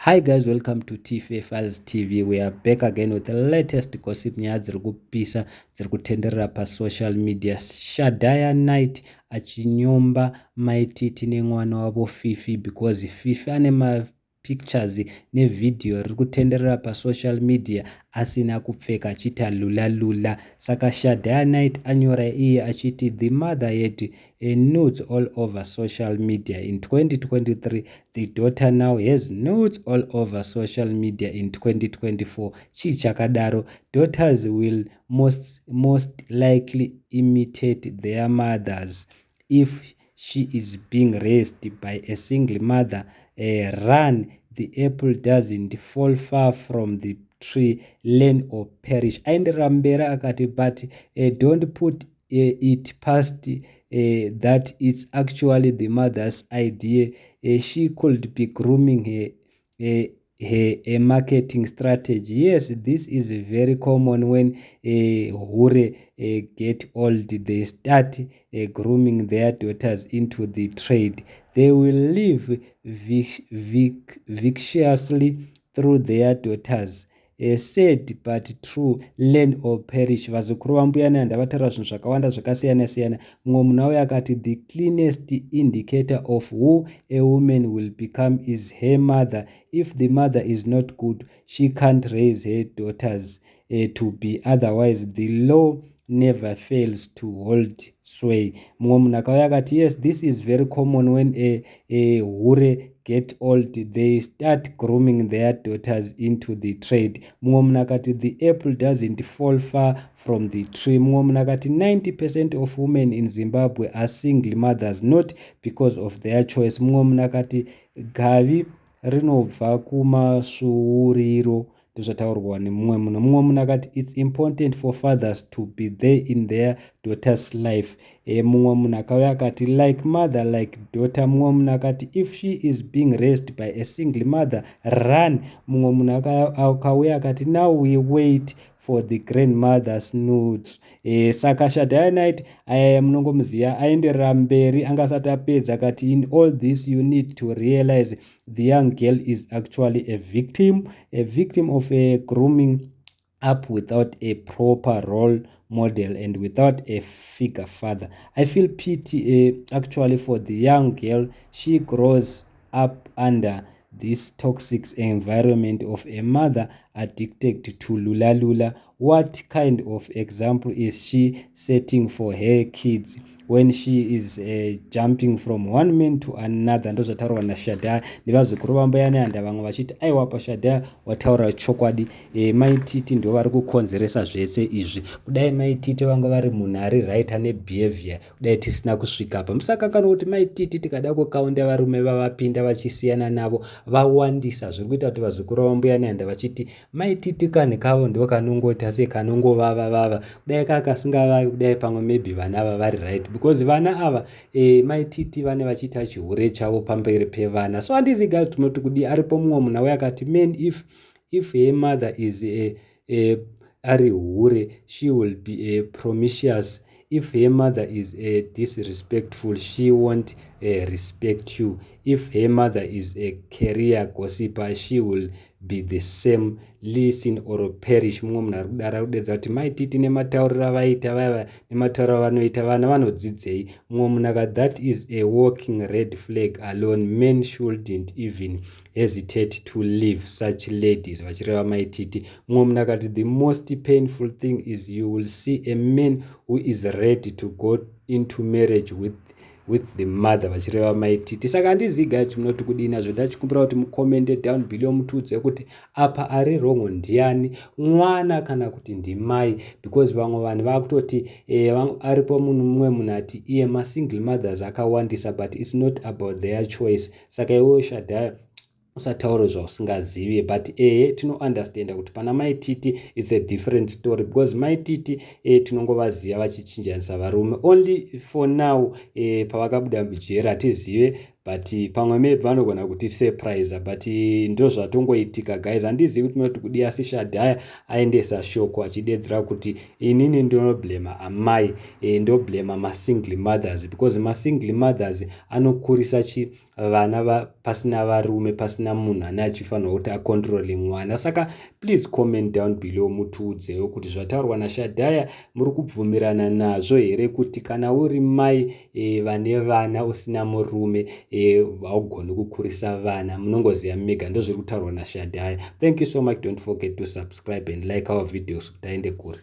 Hi guys, welcome to TFA Files TV. We are back again with the latest gossip, nyaya dziri kupisa dziri kutenderera pasocial media. Shadaya Night achinyomba Maititi nemwana wavo Fifi because Fifi ane mapictures nevhidhiyo riri kutenderera pasocial media asina kupfeka, achiita lula lula. Saka Shadaya Night anyora iye achiti the mother had nudes all over social media in 2023. The daughter now has nudes all over social media in 2024. Chii chakadaro? Daughters will most likely imitate their mothers. If she is being raised by a single mother, run. The apple doesn't fall far from the tree. Learn or perish. Aenderera mberi akati, but don't put it past that it's actually the mother's idea. She could be grooming her a marketing strategy. Yes, this is very common. When a hure get old, they start grooming their daughters into the trade. They will live viciously through their daughters. Sad but true. Learn or perish. Vazukuru vambuya Nehanda vataura zvinhu zvakawanda zvakasiyana siyana. Mumwe munhu auyo akati the cleanest indicator of who a woman will become is her mother. If the mother is not good, she can't raise her daughters to be otherwise. The law never fails to hold sway. Mumwe munhu akauya akati, yes, this is very common. When a hure get old, they start grooming their daughters into the trade. Mumwe munhu akati the apple doesn't fall far from the tree. Mumwe munhu akati 90% of women in Zimbabwe are single mothers, not because of their choice. Mumwe munhu akati gavi rinobva kumasvuuriro. Ndozvataurwa nemumwe munhu. Mumwe munhu akati it's important for fathers to be there in their daughter's life. Mumwe munhu akauya akati like mother, like daughter. Mumwe munhu akati if she is being raised by a single mother, run. Mumwe munhu akauya akati now we wait for the grandmother's nudes. Saka Shadaya Night, munongomuziva, aenderera mberi, anga asati apedza, akati in all this you need to realize the young girl is actually a victim, a victim of a grooming up without a proper role model and without a figure father. I feel pity actually for the young girl. She grows up under this toxic environment of a mother addicted to lula lula. What kind of example is she setting for her kids when she is jumping from one man to another? Ndozvataurwa naShadaya nevazukuru vambuya Nehanda, vamwe vachiti aiwa, paShadaya wataura chokwadi. Maititi ndo vari kukonzeresa zvese izvi. Kudai Maititi vanga vari munhu ari right, ane behavior, kudai tisina kusvika pa. Musakanganwa kuti Maititi, tikada kukaunda varume vavapinda vachisiyana navo vawandisa, zviri kuita kuti vazukuru vambuya Nehanda vachiti Maititi kanhu kavo ndo kanongota sekanongovava vava. Kudai kakasingavavi, kudai pamwe maybe vana ava vari right, because vana ava, Maititi vane vachiita chihure chavo pamberi pevana. So handizi guys, tinoti kudi aripo. Mumwe munhu auya akati man, if her mother is a ari hure, she will be a promiscuous. If her mother is a disrespectful, she won't respect you. If her mother is a career gossiper, she will be the same. Listen or perish. Mumwe munhu ari kudara kudedza kuti Maititi nematauriro avaita vaiva nematauriro avanoita, vana vanodzidzei? Mumwe munhu akati that is a walking red flag alone. Men shouldn't even hesitate to leave such ladies, vachireva Maititi. Mumwe munhu akati the most painful thing is you will see a man who is ready to go into marriage with the mother, vachireva Maititi. Saka handizivi guys, munoti kudini nazvo? Ndachikumbira kuti mucommente down below, mutiudze kuti apa ari wrong ndiani, mwana kana kuti ndimai? Because vamwe vanhu vakutoti aripo munhu, mumwe munhu ati iye masingle mothers akawandisa, but it's not about their choice. Saka iwewo Shadaya, usataure zvausingazivi. But ehe, tinounderstanda kuti pana Maititi it's a different story, because Maititi tinongovaziva vachichinjanisa varume. Only for now, pavakabuda mujeri, hatizive. But pamwe maybe vanogona kuti surprise, but ndo zvatongoitika, guys. Handizivi kuti munoti kudi, asi Shadhaya aendesa shoko achidedzera kuti inini ndinoblema amai, ndoblema masingle mothers, because masingle mothers anokurisa chi vana pasina varume, pasina munhu ane achifanirwa kuti acontrole mwana. Saka please comment down below, mutiudzewo kuti zvataurwa naShadhaya muri kubvumirana nazvo here, kuti kana uri mai vane vana usina murume, haugoni kukurisa vana. Munongoziva mega, ndozviri kutaurwa naShadhaya. Thank you so much. Don't forget to subscribe and like our videos kuti aende kure.